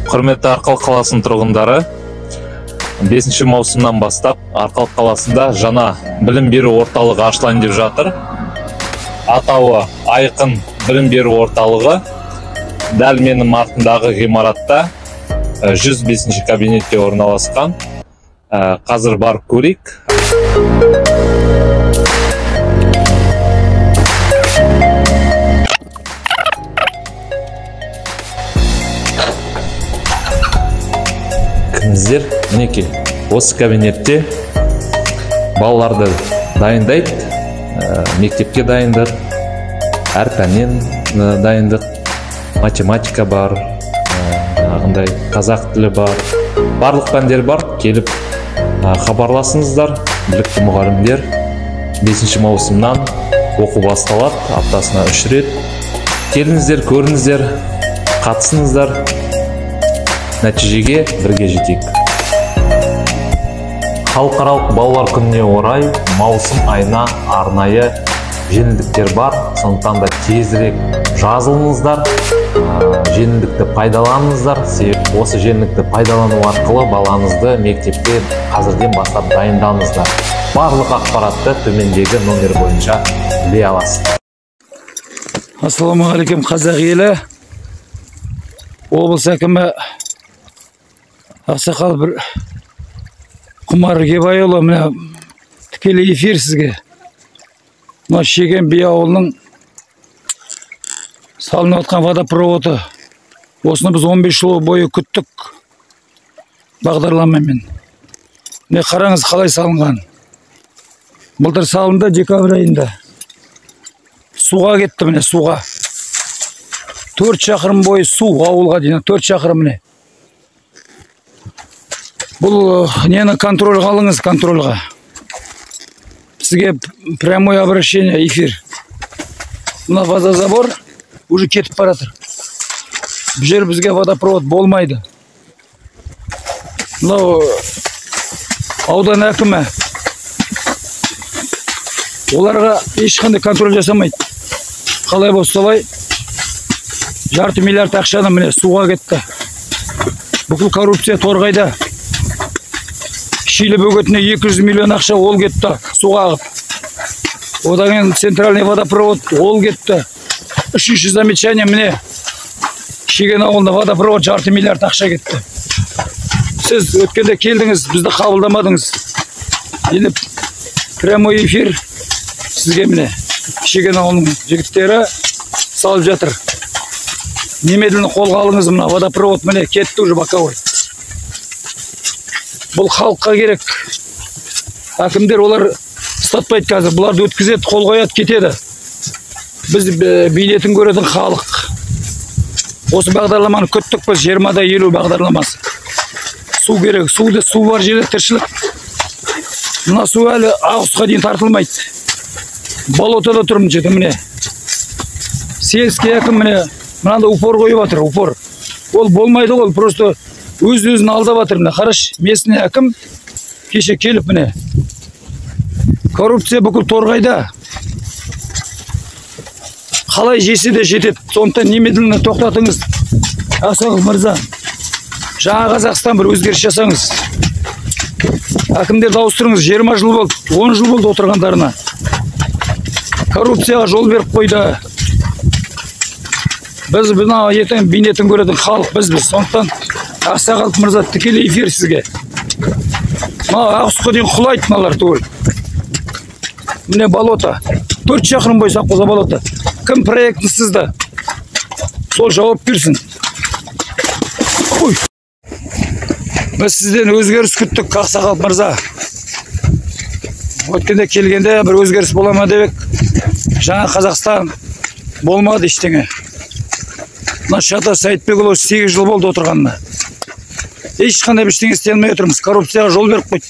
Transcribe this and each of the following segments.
Құрметті Арқалық қаласының тұрғындары, 5 маусымнан бастап Арқалық қаласында жаңа білім беру орталығы ашылайын деп жатыр. Атауы Айқын білім беру орталығы. Дәл менің артымдағы ғимаратта 105 кабинетте орналасқан. Қазір барып көрейік. Кіріңіздер, мінекей осы кабинетте балаларды дайындайды, мектепке дайындық, әр пәннен дайындық, математика бар, жаңағындай қазақ тілі бар, барлық пәндер бар. Келіп хабарласыңыздар, білікті мұғалімдер. 5 маусымнан оқу басталады, аптасына 3 рет. Келіңіздер, көріңіздер, қатысыңыздар. Нәтижеге бірге жетейік. Халықаралық балалар күніне орай маусым айына арнайы жеңілдіктер бар. Сондықтан да тезірек жазылыңыздар, жеңілдікті пайдаланыңыздар. Себебі осы жеңілдікті пайдалану арқылы балаңызды мектепке қазірден бастап дайындаңыздар. Барлық ақпаратты төмендегі номер бойынша біле аласыз. Ассалаумағалейкум, қазақ елі. Облыс әкімі Ақсақал бір Құмар Іргебайұлы, міне тікелей эфир сізге. Мына Шеген би ауылының салынып жатқан водопроводы. Осыны біз 15 жыл бойы күттік бағдарламамен. Міне қараңыз қалай салынған. Былтыр салынды декабрь айында. Суға кетті, міне суға. 4 шақырым бойы су ауылға дейін, 4 шақырым міне. Бұл нені контрольға алыңыз, контрольға. Сізге прямой обращение, эфир. Мына водозабор уже кетіп баратыр. Бұл жер бізге водопровод болмайды. Мынау аудан әкімі оларға ешқандай контроль жасамайды. Қалай болса солай 0,5 миллиард ақшаны міне суға кетті. Бүкіл коррупция Торғайда. Шилі бөгетіне 200 миллион ақша ол кетті суға ағып. Одан кейін центральный водопровод ол кетті. 3-ші замечание міне Шеген ауылында водопровод 0,5 миллиард ақша кетті. Сіз өткенде келдіңіз, бізді қабылдамадыңыз. Енді прямой эфир сізге міне Шеген ауылының жігіттері салып жатыр. Немедленно қолға алыңыз, мына водопровод міне кетті уже боковой. Бұл халыққа керек. Әкімдер олар ұстатпайды қазір. Бұларды өткізеді, қол қояды, кетеді. Біз бейнетін көретін халық. Осы бағдарламаны күттік біз, 20-50 бағдарламасы. Су керек. Суды, су бар жерде тіршілік. Мына су әлі августқа дейін тартылмайды. Болотада тұр мына жерде міне. Сельский әкім міне мынандай упор қойып жатыр, упор. Ол болмайды ғой, просто өз-өзін алдап жатыр міне. Қарашы, местный әкім кеше келіп міне. Коррупция бүкіл Торғайда. Қалай жесе де жетеді. Сондықтан немедленно тоқтатыңыз. Ақсақал мырза, жаңа Қазақстан бір өзгеріс жасаңыз. Әкімдерді ауыстырыңыз. 20 жыл болды, 10 жыл болды отырғандарына. Коррупцияға жол беріп қойды. Біз мына ертең бейнетін көретін халық бізбіз. Сондықтан Ақсақал мырза тікелей эфир сізге. Мына августқа дейін құлайды мыналар түгел. Міне болото. 4 шақырым бойы саққоза болото. Кім проектін сызды? Сол жауап берсін. Ой. Біз сізден өзгеріс күттік, Ақсақал мырза. Өткенде келгенде бір өзгеріс бола ма деп, жаңа Қазақстан болмады ештеңе. Мына Шата Сәйітбекұлы 8 жыл болды отырғанына. Ешқандай ештеңе істей алмай отырмыз. Коррупцияға жол беріп қойды.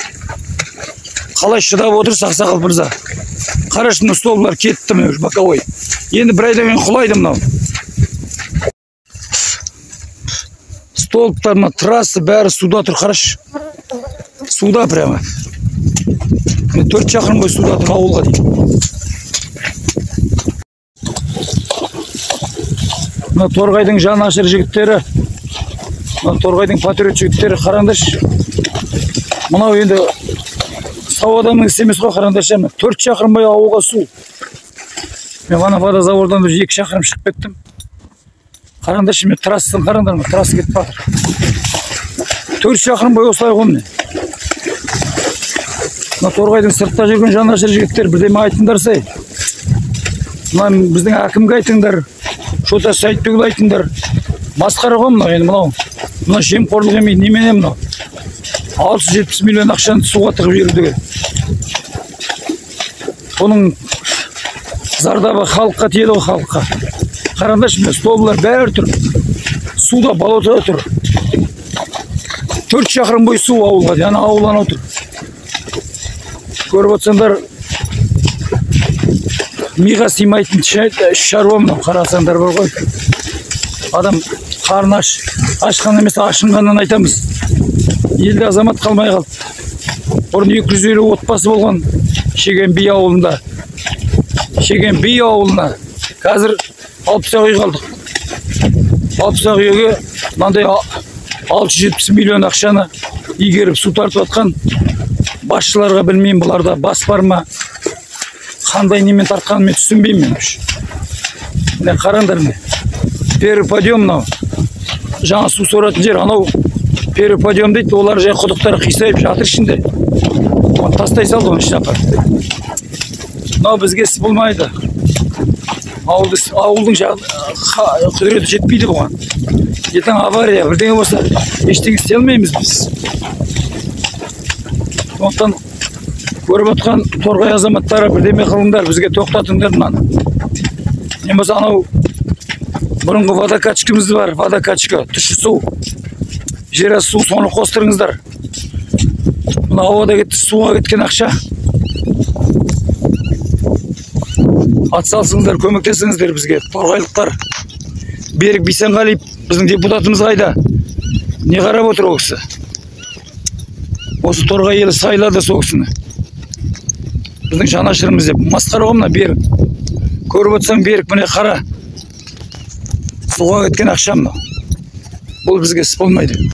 Қалай шыдап отырсыз, Ақсақал мырза? Қарашы, мына столбалар кетті міне уже боковой. Енді бір айдан кейін құлайды мынау. Столбтар, мына трасса бәрі суда тұр, қарашы. Суда прямо. 4 шақырым бойы суда тұр ауылға дейін. Мына Торғайдың жанашыр жігіттері Мына Торғайдың патриот жігіттері, қараңдаршы. Мынау енді сау адамның ісі емес қой, қараңдаршы. 4 шақырым бойы ауылға су. Мен ана водозабордан уже 2 шақырым шығып кеттім. Қараңдаршы, мен трассасын қараңдар, трасса кетіп жатыр. 4 шақырым бойы осылай ғой міне. Мына Торғайдың сыртта жүрген жанашыр жігіттер, бірдеме айтыңдарсай. Мына біздің әкімге айтыңдар, Шота Сәйітбекұлы айтыңдар. Масқара ғой мынау енді мынау. Мына жемқорлық емей, немене мынау? 670 миллион ақшаны суға тығып жіберу деген. Оның зардабы халыққа тиеді ғой, халыққа. Қараңдаршы, міне столбылар бәрі тұр. Суда болотода тұр. 4 шақырым бойы су ауылға, яғни ауыл анау тұр. Көріп отырсаңдар, миға сыймайтын шаруа мынау, қарасаңдар бар ғой. Адам қарны аш, ашқан емес, ашынғаннан айтамыз. Елде азамат қалмай қалды. Бұрын 250 отбасы болған Шеген би ауылында. Шеген би ауылына қазір 60 үй қалдық. 60 үйге мынандай 670 миллион ақшаны игеріп су тартып жатқан басшыларға білмеймін, бұларда бас бар ма, қандай немен тартқанын мен түсінбеймін мен. Міне қараңдар, міне первый подъем мынау, жаңа су соратын жер, анау первый подъем дейді, олар жай құдықтар қисайып жатыр ішінде, оны тастай салды, оның ішіне апарып. Мынау бізге іс болмайды. Ауылдың құдіреті жетпейді бұған. Ертең авария бірдеңе болса ештеңе істей алмаймыз біз. Сондықтан көріп отқан Торғай азаматтары, бірдеме қылыңдар, бізге тоқтатыңдар мынаны. Не болмаса анау бұрынғы водокачкамыз бар, водокачка, тұщы су, жер асты су, соны қостырыңыздар. Мына ауада кетті, суға кеткен ақша. Атсалсыңыздар, көмектесіңіздер бізге, торғайлықтар. Берік Бейсенғалиев біздің депутатымыз қайда? Не қарап отыр ол кісі? Осы Торғай елі сайлады сол кісіні. Біздің жанашырымыз деп. Масқара ғой мына Берік. Көріп отырсаң, Берік, міне қара. Суға кеткен ақша мынау. Бұл бізге іс болмайды.